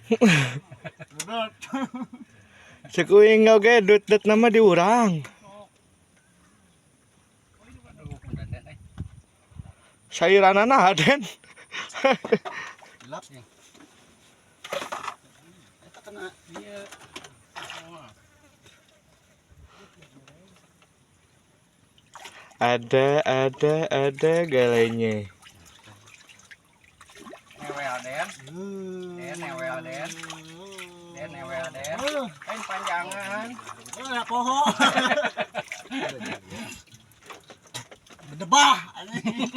Dudut. Cek uing oge dut-dut nama di urang. Sayuranana Aden. Gelap ya. Eta kena ieu. Ada galainya. Newel Den. Den newel Den. Den newel Den. Lain panjangan. Eh, poho. Bedebah anjing.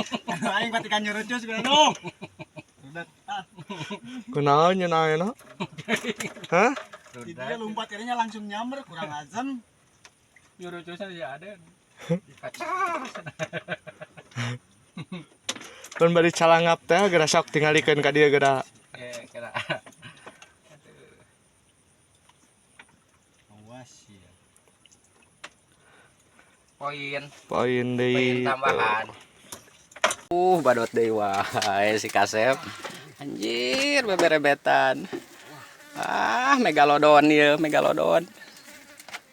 Aing patikan nyurucus kudu. Dudut. Ah, Kunaon nya naon? Hah? dia lompat kayaknya langsung nyamber kurang azam. Nyurucusnya si Aden. Kacau. Pun bari calangap teh geura sok tingalikeun ka dieu geura. Ya, kira. Awas ya. Poin, Poin poin deui. tambahan. Badot deui wae si Kasep. Anjir, beberebetan. Ah, megalodon ieu, megalodon.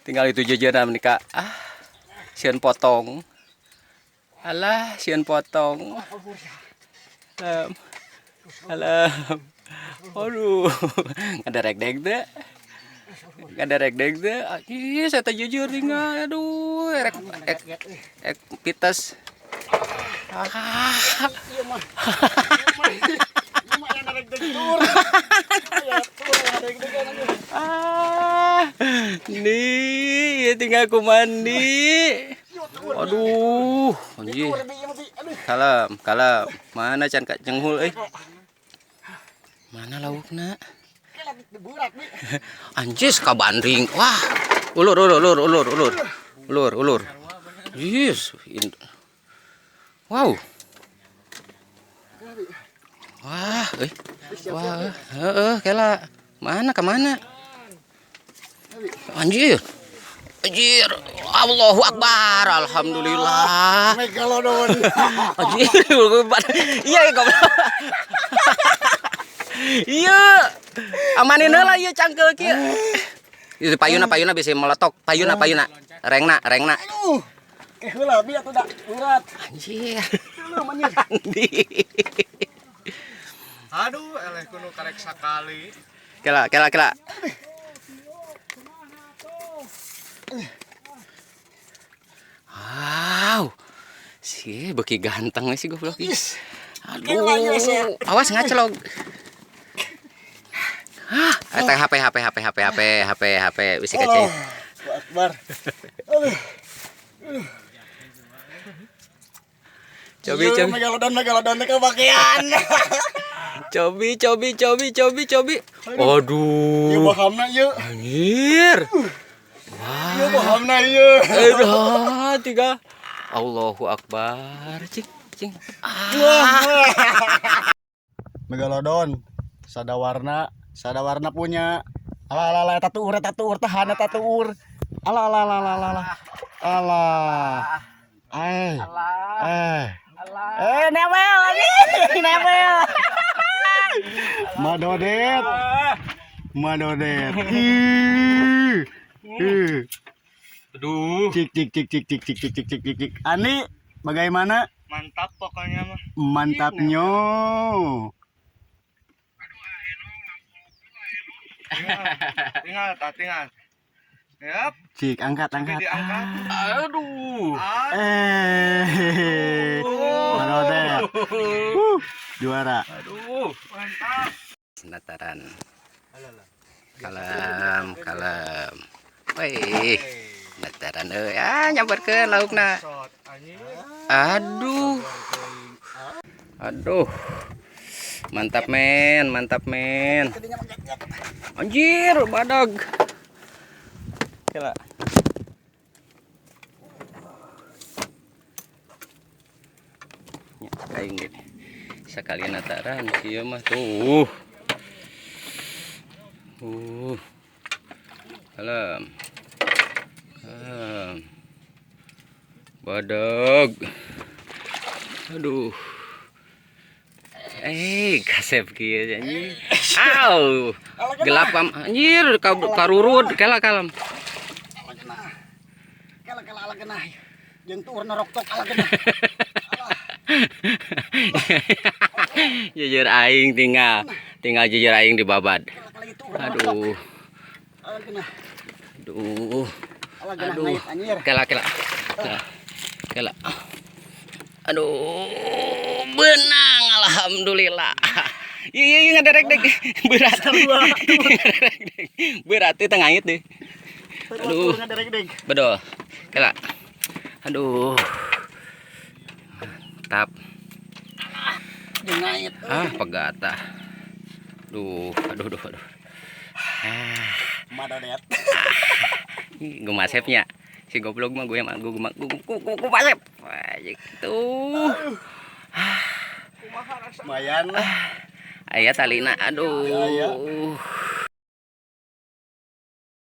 Tinggal itu jajanan menika. Ah, sieun potong. Alah, sieun potong. Alam. Alam. Aduh, ngaderek-deg teh. Ngaderek-deg teh. Ih, saya teh jujur tinggal. Aduh, erek ek, ek pites. Ah. Iya mah. Iya mah yang narik degtur. Ya tuh yang narik degtur anjing. Ah, nih, tinggal aku mandi. Aduh, anjir. Kalem, kalem. Mana can kak cenghul euy? Mana laukna? Anjis kabanding. Wah. Ulur, ulur, ulur, ulur, ulur. Ulur, ulur. Yes. Wow. Wah, euy. Wah, heeh, kela. Mana ke mana? Anjir. Anjir. Allahu Akbar. Alhamdulillah. Megalodon. Anjir. Iya, goblok. Iya. Amanin heula ieu cangkeul kieu. Itu payuna payuna bisa meletok. Payuna payuna. Rengna, rengna. Aduh. Eh heula bi atuh da urat. Anjir. Lu anjir. Andi. Aduh, eleh kuno karek sakali. Kela, kela, kela. Wow. Si beuki ganteng sih goblok. Aduh, awas ngacelog. Hah, eta HP HP HP HP HP HP HP bisi kece. Allahu Akbar. Aduh. Cobi cobi Megalodon megalodon kebagian. cobi cobi cobi cobi cobi. Ieu Aduh. bohamna ieu. Anjir. Ieu bohamna ieu. Aduh, tiga. Allahu Akbar. Cing, cing. Ah. Megalodon sadawarna, sadawarna punya. Alah alah alah eta tuur tahan eta tuur. Alah alah alah alah alah. Alah. Eh. Eh. Eh newel anjing, newel. Madodet. Madodet. Ih. Ih. Aduh, Cik cik cik cik cik cik cik cik cik cik cik. Ani bagaimana? mantap pokoknya mah. Mantapnya. Tinggal, tak tinggal. Yap, Cik angkat angkat. diangkat. Aduh. Eh. Madodet. Juara. Aduh. Mantap. Nataran. Kalem, kalem. Wih. Nataran euy. Ah, nyamperkeun laukna. Shot anjing. Aduh. Aduh. Mantap men, mantap men. Anjir, badag. Kela. Ya, aing gini. Sekalian nataran ieu mah tuh. Kalem. Kalem. Badag. Aduh. Kasep kieu anjing. Aw. Gelap kam anjir karurud kela kalem. Ala genah. Kela kela ala genah. Jeung tuur noroktok ala genah. Jejer aing tinggal tinggal jejer aing di babad. Kela kela itu noroktok. Aduh. Ala genah. Aduh. Ala genah Aduh. ngait anjir. Kela kela. Kela. Kela. Aduh, benang alhamdulillah. Iya iya iya ngaderek dek. Berat. Ngaderek dek. Berat teh ngait deh. Aduh. Ngaderek-dek. Betul. Kela. Aduh. Mantap. Jeung ngait. Ah, pegata. Duh, aduh, aduh, aduh. Ah, Madodet. Gumasepnya. Si goblok mah gue mah gue gue gue gue gumasep. Wah, gitu. Lumayan lah. Aya talina, aduh.